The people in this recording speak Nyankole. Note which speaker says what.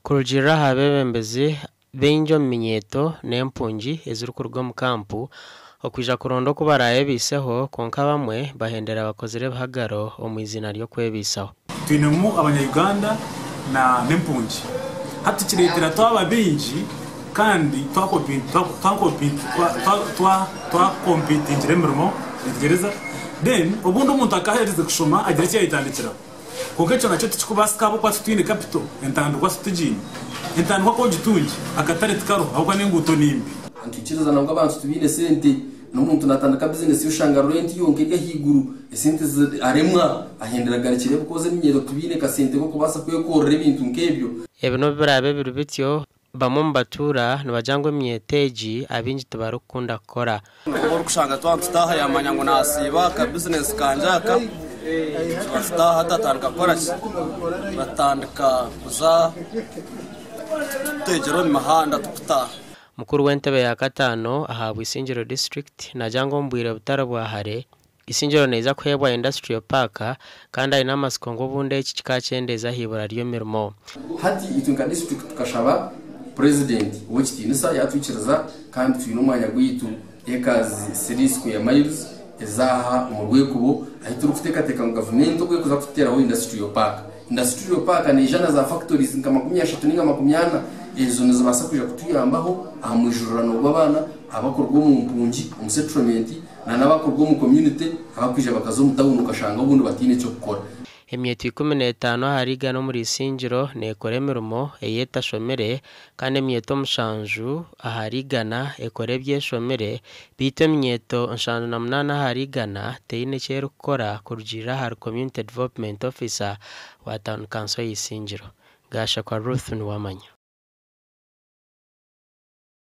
Speaker 1: Kurugiirira aha beebembezi, baingi omu minyeeto n'empungi ezirikuruga omu kampu okwija kuronda oku baraayebaiseho kwonka abamwe bahendera bakozire ebihagaro omu iziina ry'okwebaisaho.
Speaker 2: Twinemu abanya-Uganda na n'empungi. Hati kireetera twaba baingi kandi twakompitingira emirimo, oyetegyereza? Then obundi omuntu akaherize kushoma agira eki yayetandikiraho. Kwonka ekyo nakyo tikikubaasika ahabw'okuba titwine capital, entandikwa titugiine. Entandikwa ku ogitungye, akatare tikariho ahabw'okuba n'enguuto ni mbi.
Speaker 3: Nitwikiriza ngu abantu tibaine sente, n'omuntu naatandika bizinesi oshanga renti yonka eri ahaiguru, esente aremwa ahendera agarukire because eminyeeto tibaine kasente k'okubaasa kwekorera ebintu nk'ebyo.
Speaker 1: Ebi n'obu biraabe biri bityo, bamwe omu batuura nibagira ngu eminyeeto egi abaingi tibarikukunda kukora.
Speaker 4: Obu orikushanga twaba nitutaaha yaamanya ngu naasiiba aka bizinesi kangye aka, tuba tutaaha tatandika kukora ki? Batandika kuza tuteegyera omu mihanda tukutaaha.
Speaker 1: Mukuru w'entebe ya kataano aha Bwisingiro disiturikiti naagira ngu omu bwire butari bwa hare, Isingiro neija kuheebwa Industrial Park kandi aine amatsiko ngu obundi eki kikaakyendeeza aha ibura ry'emirimo.
Speaker 3: Hati itwe nka disiturikiti tukashaba Purezidenti ow'ekitiinisa yaatwikiriza kandi twine omwanya gwaitu acres three square miles ez'aha omu Rwekubo ahu turikuteekateeka ngu gavumenti obu erikuza kututeeraho Industrial Park. Industrial Park neija na za factories nka 30 ninga 40 ezo nizibaasa kwija kutuyambaho aha mwijururano gw'abaana abakuruga omu mpungi omu settlement Na n'abakuruga omu community abakwija bakaza omu town okashanga obundi bataine ky'okukora.
Speaker 1: Emyeto 15 ahari igana omuri Isingiro neekora emirimo ei etashomire kandi emyeto mushanju ahari igana ekora ebi eshomire beitu eminyeto 78 ahari igana teine eki erikukora kurugiirira ahari Community Development Officer wa tauni kanso ya Isingiro, Gashakwa Ruth Niwamanya.